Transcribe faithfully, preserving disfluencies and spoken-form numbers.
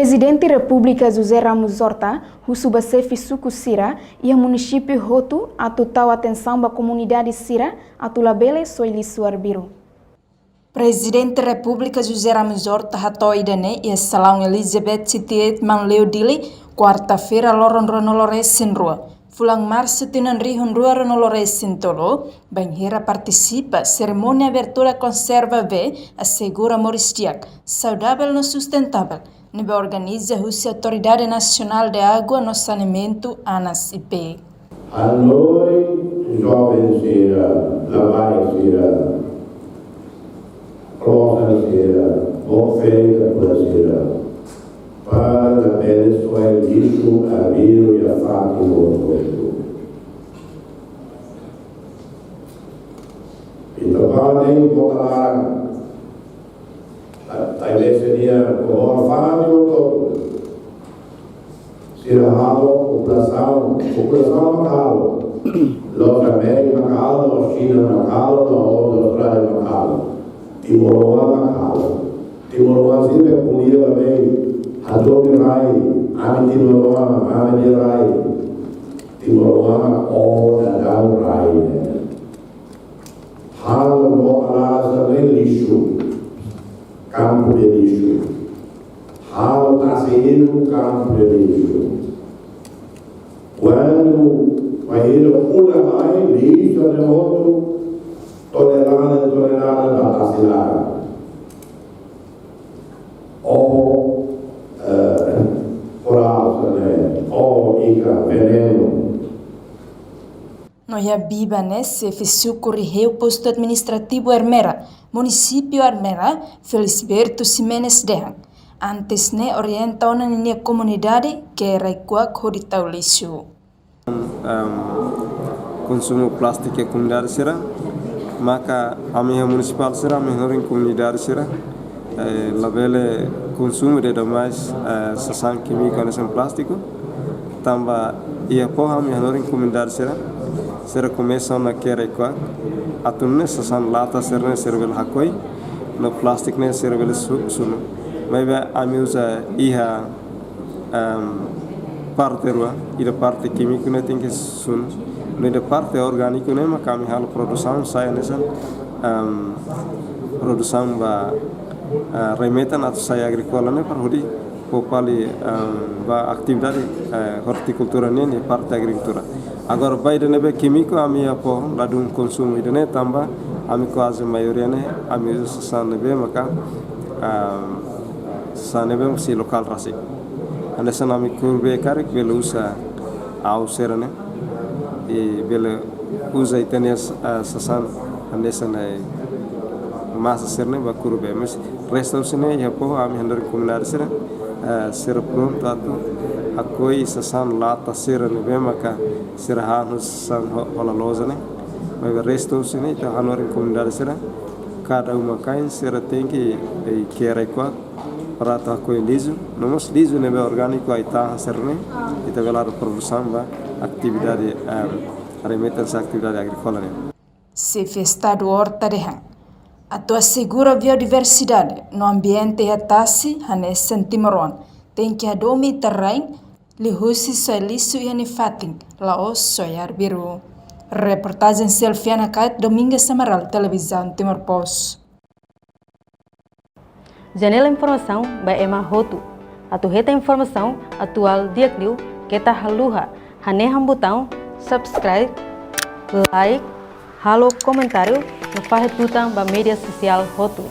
Prezidente Repúblika José Ramos Horta husu ba xefe suku sira iha munisípiu hotu atu tau atensaun ba komunidade sira atu labele soe lixu arbiru. Prezidente Repúblika José Ramos Horta hato'o ida-ne'e iha Salaun Elizabeth City Eight Manleu Dili, kuarta-feira loron ruanulu-resin-rua, fulan Marsu tinan rihun rua ruanulu-resin-tolu, bainhira partisipa serimónia abertura konserva vee Asegura Moris Di'ak, Saudavel no Sustentável, ne'ebé organiza husi Autoridade Nasionál de Água no Saneamentu, ANAS I P. Hanorin joven sira, labarik sira, klosan sira, boot feto sira, para labele soe lixu arbiru iha fatin hotu-hotu. Ita para nem boka laran. Ai lese nia komor fala de outro. Sira halo populasaun, populasaun mak halo. La'ós Amérika mak halo, la'ós Xina mak halo, la'ós Austrália mak halo. Timoroan mak halo. Timoroan sira ko'alia ba bee, hato'o rai, ami timoroan, ami rai. Timoroan, o dadau rai. Halo no alasan de lixu, kampu de lixu. Halo tasi iru, kampu de lixu. Kuandu mai iha udan mai, lixu ne'e hotu, tonelada, tonelada ba tasi laran. O, eh, koral, eh, o ika, venenu. No iha biban ne'e, xefe suku Riheu, postu administrativu Ermera, munisípiu Ermera, Felisberto Ximenes dehan, antes ne'e orienta ona ninia komunidade ke'e rai-kuak hodi tau lixu. Em, konsumu plástiku iha komunidade sira, maka ami iha munisipál sira, ami hanorin komunidade sira, eh, labele konsumu de'it mais, eh, sasán kímiku hanesan plástiku. Tanba iha Poho ami hanorin komunidade sira, sira komesa ona ke'e rai-kuak, atu nune'e sasán lata sira-ne'e sira bele hakoi, no plástiku ne'e sira bele su-, sunu. Maibé ami uza iha, em, parte rua, ida parte kímiku ne'e tenke sunu, no ida parte orgániku ne'e mak ami halo produsaun sai hanesan, em, produsaun ba, eh, remetan atu sai agríkola ne'e para hodi fó fali, em, ba atividade, eh, ortikultura nian iha parte agrikultura. Agora ba ida ne'ebé kímiku ami iha Poho ladún konsumu ida-ne'e tanba ami kuaze maioria ne'e ami uza sasán ne'ebé maka, em, sasán ne'ebé maka sei lokál rasik. Hanesan ami kuru-bee karik bele uza au sira-ne'e, i bele uza ita-nia, eh, sasán hanesan, eh, masa sira-ne'e ba kuru-bee. Mas restu sira-ne'e iha Poho ami hanorin komunidade sira, eh, sira prontu atu hakoi sasán lata sira ne'ebé maka sira han husi sasán ho-, hola loja ne'e. Maibé restu sira-ne'e ita hanorin komunidade sira, kada uma-kain sira tenke, eh, ke'e rai-kuak para atu hakoi lixu, no mós lixu ne'ebé orgániku ai-tahan sira-ne'e, ita bele halo produsaun ba atividade, em, remetan sai atividade agríkola nian. Xefe Estadu Horta dehan, atu asegura biodiversidade no ambiente iha tasi hanesan timoroan, tenke hadomi ita-nia rain, liuhusi soe lixu iha nia fatin, la'ós soe arbiru. Reportajen Selfiana Kait, Domingas Amaral, Televizaun Timor Post. Janela informasaun ba ema hotu. Atu hetan informasaun atuál di'ak liu keta haluha hanehan butaun subscribe, like, halo komentáriu no fahe tutan ba média sosiál hotu.